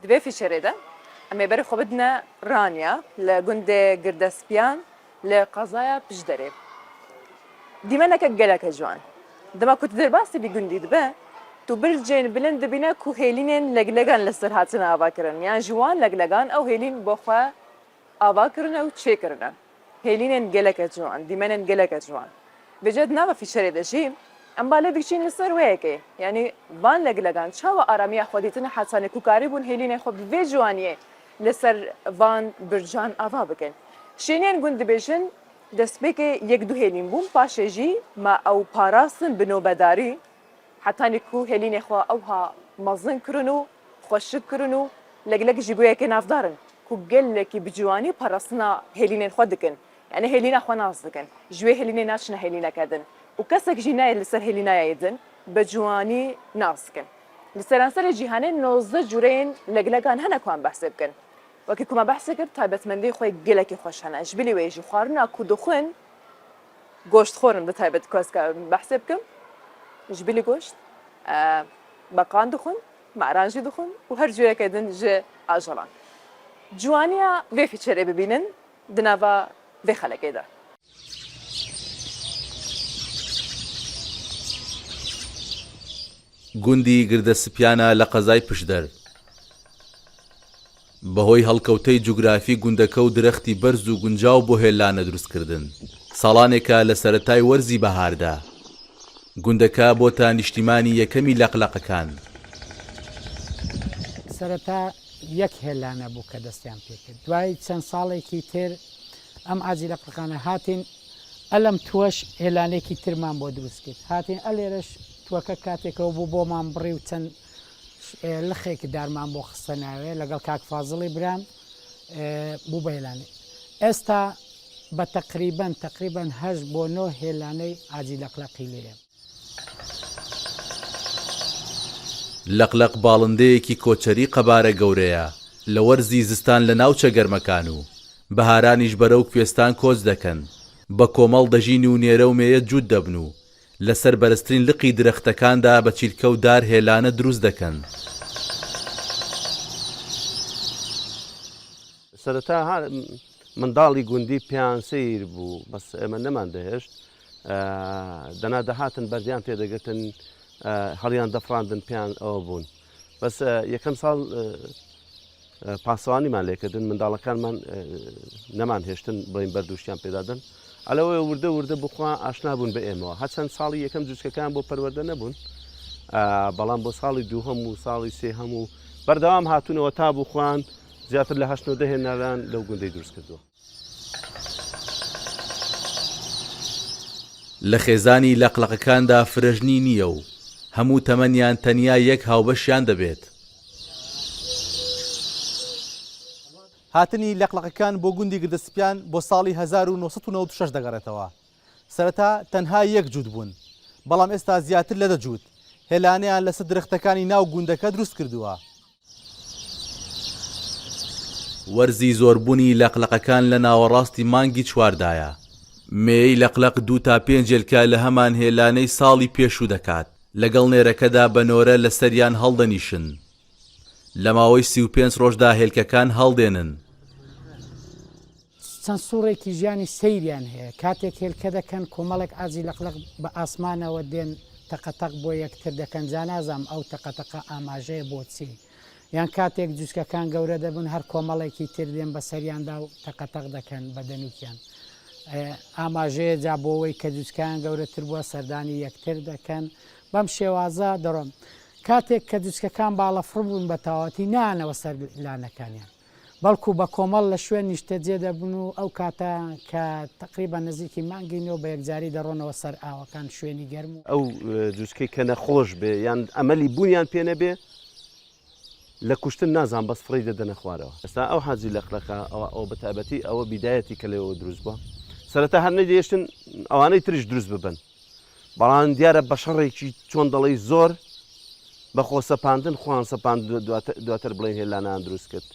Di vê feature de em ê berê xwe bidine Ranya li gundê Girdespiyan li qezaya Pişderê. Dîmeneke geleke ciwan. Dema ku tu derbasî vî gundî dibe, tu bircên bilind dibîne ku hêlînên leglegan li ser hatine avakirin yan ji wan leglegan ew hêlîn bo xwe ava kirine û çêkirine. Hêlînên geleke ciwan, dîmenên geleke ciwan. Vêca di nava featurê de jî em balê dikişînin li ser wê yekê. Yanî van leglegan çawa aramiya xwe dîtine hetanê ku karîbûn hêlînên xwe bi vê ciwaniyê li ser van bircan ava bikin. Şêniyên gund dibêjin destpêkê yek du hêlîn bûn paşê jî me ew parastin bi nobedarî hetanî ku hêlînê xwe ewha mezin kirin û xweşik kirin û leglek jî bo yekê navdar in ku gelekî bi ciwanî parastina hêlînên xwe dikin. Yanî hêlîna xwe nas dikin. Ji wê hêlînê naçine hêlîneke din û kesek jî nayê li ser hêlînaya yê din bi ciwanî nas dikin. Li seranserê cîhanê 19 cureyên leglegan hene ku em behsê bikin. Wekî ku me behsê kir taybetmendiyên xwe gelekî xweş hene. Ji bilî wê jî xwarina ku dixwin goştxor in bi taybet ku ez behsê bikim. Ji bilî goşt beqan dixwin, meran jî dixwin û her cureyeke din ji ajalan. Ciwaniya vê featurê bibînin di nava vê xelekê de. گوندی گردەسپیانە لە قەزای پشدەر. بەهۆی هەڵکەوتەی جوگرافی گوندەکە و درەختی بەرز و گونجاو بۆ هێلانە دروستکردن، ساڵانێکە لە سەرەتای وەرزی بەهاردا، گوندەکە بۆتە نیشتیمانی یەکەمی لەقلەقەکان. سەرەتا یەک هێلانە بوو کە دەستیان پێکرد، دوای چەند ساڵێکی تر ئەم عاجی لەقلەقانە هاتین ئەلەم تووەش هێلانێکی ترمان بۆ دروست کرد، هاتین ئەلێرەش تووەکە کاتێکەوە بوو بۆمان بڕی و چەند لخێک دارمان بۆ خستە ناوێ لەگەڵ کاک فازڵی برام بوو بە هێلانێ ئێستا بە تەقریبەن تەقریبەن هەشت بۆ نۆ هێلانەی عاجی لەقلەقی لێیە. لەقلەق باڵندەیەکی کۆچەری قەبارە گەورەیە، لە وەرزی زستان لە ناوچە گەرمەکان و بەهارانیش بەرەو کوێستان کۆچ دەکەن، بە کۆمەڵ دەژین و نێرە و مێیە جووت دەبن و لەسەر بەرزترین لقی درەختەکاندا بە چیلکە و دار هێلانە دروست دەکەن. سەرەتا منداڵی گوندی پێیان سەیر بوو، بەس ئێمە نەماندەهێشت، دەنا دەهاتن بەردیان تێدەگرتن، هەڵیان دەفڕاندن پێیان ئەوە بوون. بەس یەکەم ساڵ پاسەوانیمان لێکردن منداڵەکانمان نەمان هێشتن بڵین بەردوشتیان پێدادن ئەلەوەی وردە وردە بخوا ئاشنا بوون بە ئێمەوە هەچەند ساڵی یەکەم جوچکەکان بۆ پەروەردە نەبوون بەڵام بۆ ساڵی دووهەم و ساڵی سێهەم و بەردەوام هاتوونەوە تا بخوان زیاتر لە هەشت نۆ دەهێناران لەو گوندەی دروست کردووە. لە خێزانی لەقلەقەکاندا فرەژنی نییە و هەموو تەمەنیان تەنیا یەک هاوبەشیان دەبێت. هاتنی لەقلەقەکان بۆ گوندی گردەسپیان بۆ ساڵی 1996 دەگەڕێتەوە. سەرەتا تەنها یەک جووت بوون، بەڵام ئێستا زیاتر لە دە جووت هێلانەیان لەسەر درەختەکانی ناو گوندەکە دروستکردووە. وەرزی زۆربوونی لەقلەقەکان لە ناوەڕاستی مانگی چواردایە. مێیەی لەقلەق دوو تا پێنج هێلکە لە هەمان هێلانەی ساڵی پێشوو دەکات، لەگەڵ نێرەکەدا بە نۆرە لەسەریان هەڵدەنیشن. لە ماوەی 35 ڕۆژدا هێلکەکان هەڵدێنن. چەند سوڕێکی ژیانی سەیریان هەیە، کاتێک هێلکە دەکەن کۆمەڵێک عاجی لەقلەق بە ئاسمانەوە دێن تەقەتەق بۆ یەکتر دەکەن جا نازانم ئەو تەقەتەقە ئاماژەیە بۆ چی؟ یان کاتێک جوچکەکان گەورە دەبن هەر کۆمەڵێکی تر دێن بەسەریاندا و تەقەتەق دەکەن بە دەنوکیان ئاماژەیە جا بۆوەی کە جوچکەیان گەورەتر بووە سەردانی یەکتر دەکەن بەم شێوازە دەڕۆن کاتێک کە جوچکەکان باڵەفڕ بوون بە تەواوەتی نایانەوە سەر لانەکانیان بەڵکو بە کۆمەڵ لە شوێن نیشتەجێ دەبن و ئەو کاتە کە تەقریبەن نزیکی مانگی نۆ بە یەکجاری دەڕۆنەوە سەر ئاوەکان شوێنی گەرم و. ئەو جوچکەی کە نەخۆش بێ یان ئەمەلی بوونیان پێ نەبێ لە کوشتن نازان بەس فڕێی دەدەنە خوارەوە. ئێستا ئەو حاجی لەقلەقە ئەوە ئەوە بە تایبەتی ئەوە بیدایەتی کە لەوێوە دروست بووە سەرەتا هەر نەیدەهێشتن ئەوانەی تریش دروست ببن بەڵام دیارە بە شەڕێکی چۆن دەڵێی زۆر بە خۆ سەپاندن خۆیان سەپاند دواتر بڵێن هێلانیان دروست کرد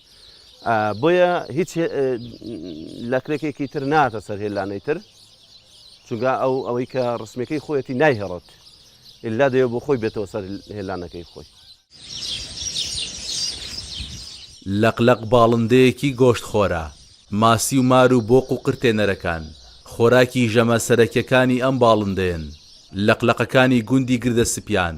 بۆیە هیچ لەکرێکێکی تر ناتە سەر هێلانەی تر چونکە ئەو ئەوەی کە ڕسمەکەی خۆیەتی نایهێڵێت ئللا دەیە بۆ خۆی بێتەوە سەر هێلانەکەی خۆی. لەقلەق باڵندەیەکی گۆشتخۆرە، ماسی و مار و بۆق و قرتێنەرەکان خۆراکی ژەمە سەرەکیەکانی ئەم باڵندەیەن، لەقلەقەکانی گوندی گردە سپیان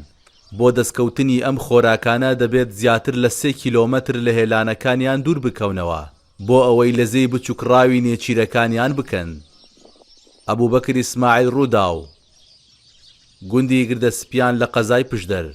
بۆ دەستکەوتنی ئەم خۆراکانە دەبێت زیاتر لە سێ کیلۆمەتر لە هێلانەکانیان دوور بکەونەوە بۆ ئەوەی لە زێی بچوک ڕاوی نێچیرەکانیان بکەن. ئەبوبەکر ئیسماعیل رووداو، گوندی گردە سپیان لە قەزای پشدەر.